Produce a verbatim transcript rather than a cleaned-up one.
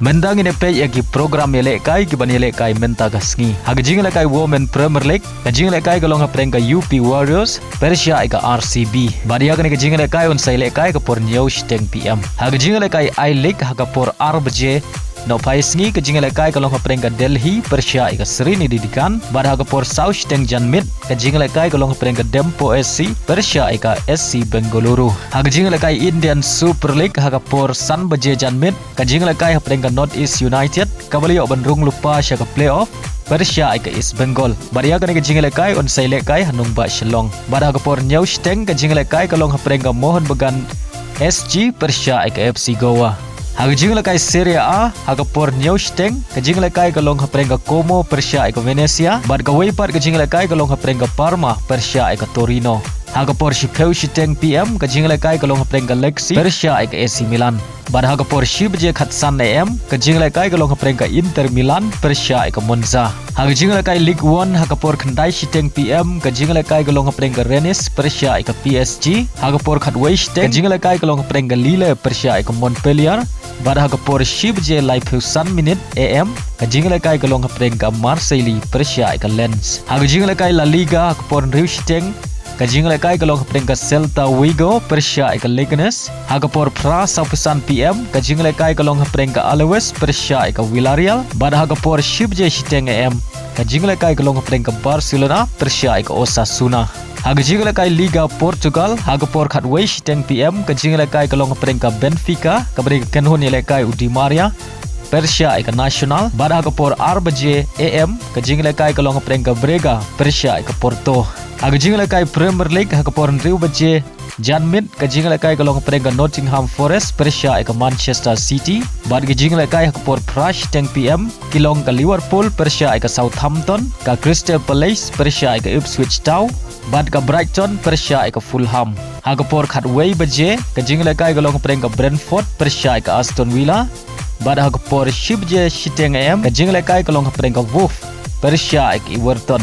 Mynta ngin ïa peit ïa ki program ïalehkai kiban ïalehkai mynta ka sngi. Ha ka jingïalehkai Women Premier League, ka jingïalehkai ka long hapdeng ka U P Warriors pyrshah ïa ka R C B. Bad ïa kane ka jingïalehkai un sa ïalehkai ha ka por hynñiew shiteng P M. Ha ka jingïalehkai I-League ha ka por ar baje nohphai sngi, ka jingïalehkai ka long hapdeng ka Delhi pyrshah ïa ka Sri Nidhi Dikan. Bad ha ka por saw shiteng janmiet, ka jingïalehkai ka long hapdeng ka Dempo S C pyrshah ïa ka S C Bengaluru. Ha ka jingïalehkai Indian Super League ha ka por san baje janmiet, ka jingïalehkai hapdeng ka North East United kaba la ïoh ban rung lypa sha ka playoff pyrshah ïa ka East Bengal. Bad ïa kane ka jingïalehkai un sa ïalehkai ha nongbah Shillong. Bad ha ka por hynñiew shiteng, ka jingïalehkai ka long hapdeng ka Mohun Bagan S G pyrshah ïa ka F C Goa. Ha ka jingïalehkai Serie A ha ka por hynñiew shiteng, ka jingïalehkai ka long hapdeng ka Como pyrshah ïa ka Venezia. Bad kawei pat ka jingïalehkai ka long hapdeng ka Parma pyrshah ïa ka Torino. Ha ka por shiphew shiteng P M, ka jingïalehkai ka long hapdeng ka Lecce pyrshah ïa ka A C Milan. Bad ha ka por shi baje khatsan A M, ka jingïalehkai ka long hapdeng ka Inter Milan pyrshah ïa ka Monza. Ha ka jingïalehkai Ligue One ha ka por khyndai shiteng P M, ka jingïalehkai ka long hapdeng ka Rennes pyrshah ïa ka P S G. Ha ka por khatwei shiteng, ka jingïalehkai ka long hapdeng ka Lille pyrshah ïa ka Montpellier. Bad ha ka por shi baje laiphew san minit A M, ka jingïalehkai ka long hapdeng ka Marseille pyrshah ïa ka Lens. Ha ka jingïalehkai La Liga ha ka por hynriew shiteng, ka jingïalehkai ka long hapdeng ka Celta Vigo pyrshah ïa ka Leganes. Ha ka por phra sawphew san P M, ka jingïalehkai ka long hapdeng ka Alaves pyrshah ïa ka Villarreal. Bad ha ka por shi baje shiteng A M, ka jingïalehkai ka long hapdeng ka Barcelona pyrshah ïa ka Osasuna. Ha ka jingïalehkai Liga Portugal ha ka por khatwei shiteng P M, ka jingïalehkai ka long hapdeng ka Benfica kaba dei ka kynhun ïalehkai u Di Maria pyrshah ïa ka Nacional. Bad ha ka por ar baje A M, ka jingïalehkai ka long hapdeng ka Braga pyrshah ïa ka Porto. Ha ka jingïalehkai Premier League ha ka por hynriew baje janmiet, ka jingïalehkai ka long hapdeng ka Nottingham Forest pyrshah ïa ka Manchester City. Bad ka jingïalehkai ha ka por phra shiteng P M ki long ka Liverpool pyrshah ïa ka Southampton, ka Crystal Palace pyrshah ïa ka Ipswich Town, bad ka Brighton pyrshah ïa ka Fulham. Ha ka por khatwei baje, ka jingïalehkai ka long hapdeng ka Brentford pyrshah ïa ka Aston Villa. Bad ha ka por shi baje shiteng A M, ka jingïalehkai ka long hapdeng ka Wolves pyrshah ïa ka Everton.